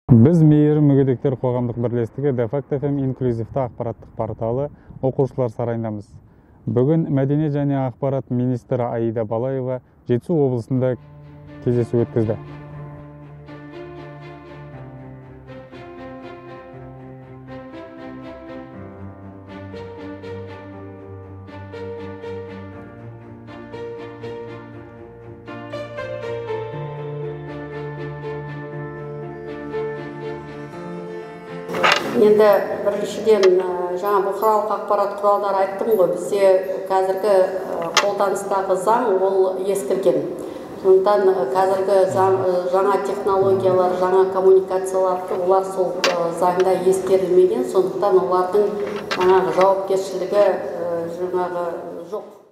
Біз Мейірім мүгедектер қоғамдық бірлестігі Дефакт FM инклюзивті ақпараттық порталы оқушылар сарайындамыз. Бүгін Мәдениет және ақпарат министрі Аида Балаева Жетісу облысында кездесу өткізді. Енді біріншіден жаңа бұқаралық ақпарат құралдары айттым ғой, бізде қазіргі қолданыстағы заң ол ескірген. Сондықтан қазіргі жаңа технологиялар, жаңа коммуникациялар, олар сол заңда ескерілмеген, сондықтан олардың жаңағы жауапкершілігі жаңағы жоқ.